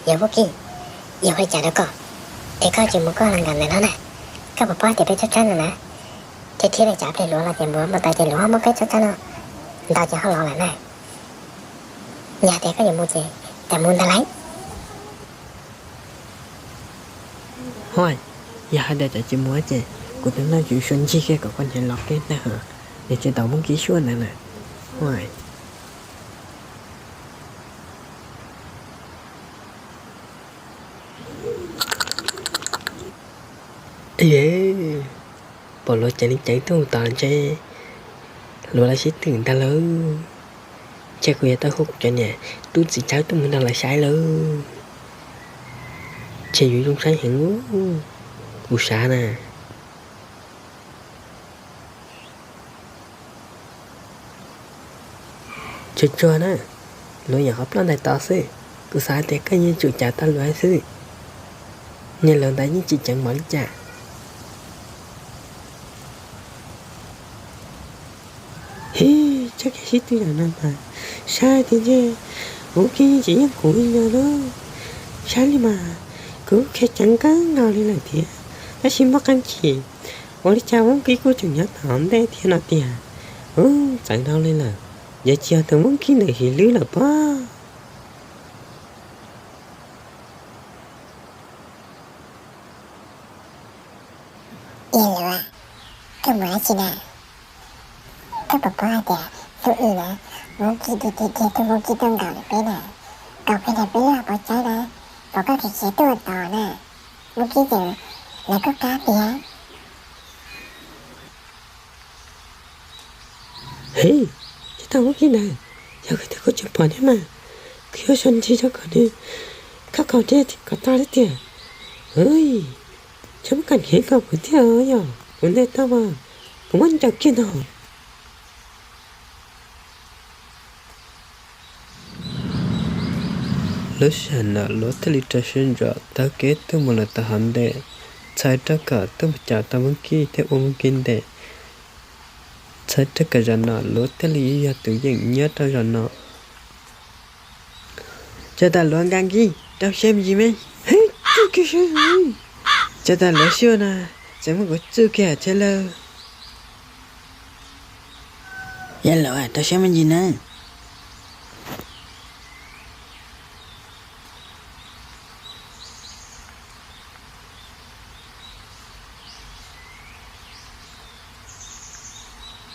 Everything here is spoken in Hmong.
Yog Muj Kib, yog ua li cas rau koj es koj tsis mus koj los nkaum ntawm no na? Koj puas paub tias peb tsob tsawb no na, thiab thiab li cas peb luav los ces mus mus tas ces luav muab peb tsob tsawb no ntaus ces ho los lawm na. Yog tias koj yuav mus ces txawm mus ntag lauj. Hos, yog hais tias cov tsis mus ces kuv tus neeg tsis xua ncig kiag kom koj nrhiav los kiag ntag, nws tsis tau Muj Kib suab ntawd na. Hos, pom luav ceev li ceev tuaj mus tod ntshe luav lawv sib twm ntag lauj. Ntshe kuv yuav tau hu kuv cov niam tub txiv tsawb tuaj mus nrog lawv saib lawm. Ntshe yuav zoo saib heev, kuv xav na. Tsuag tsuag na, luav yog qhov ploj ntais tod xwb, kuv xav tias koj yeej tsum cav tau luav xwb. Niag laus ntawd yeej tsis ceev npaum li cas. Hib, txhob kiag sib tw yam no mas, saib tiag ntshe Muj Kib yeej tsis yeej kuv li no lauj. Saib li mas kuv qhia ceev kawg nkaus li lawm thiab, tab sis muaj qee chim ua li cas Muj Kib kuj tseem nyob tom ntej thiab no tiag. Ub, txawv dhau li lawm, yog tsis yog tus Muj Kib ntawd siv lwb lawm pob. Yog luav, koj mus dab tsi na? Koj puas paub hais tias hnub ib na, Muj Kib tiag tiag tiag tuaj, Muj Kib tuaj nkaum ntawm peb na, nkaum kiag ntawm peb lub hauv paus tsawb na, kom koj khiav khiav tuaj tos na, Muj Kib tseem lawv koj qab tiag. Hib, tsis tau Muj Kib ntawd, yog kuv tias kuv tsis pom thiab mas, kuv yuav xua ncig rau kom nws khawb qhov dej kom tag li tiag. Tsis muaj kam nrhiav kom kuv thiab yog kuv ntej tau mas kuv muab ncaws kiag ntag. Lub sij hawm no luav thiaj li rau siab ntso taug kev tuaj mus lawm tom hauv ntej, txhawm rau kom tuaj mus caum tau Muj Kib thiab ua Muj Kib ntej. Txhawm rau kom zaum no luav thiaj li yog tus yeej nyob rau zaum no. Tsuas tas luav nqa Kib rau siab me ntsis me. Tsuj kiag siab. Tsuas tas luav xyuaj no, txawm muab kuv tsuj kiag thiab lauj. Yog luav rau siab me ntsis na.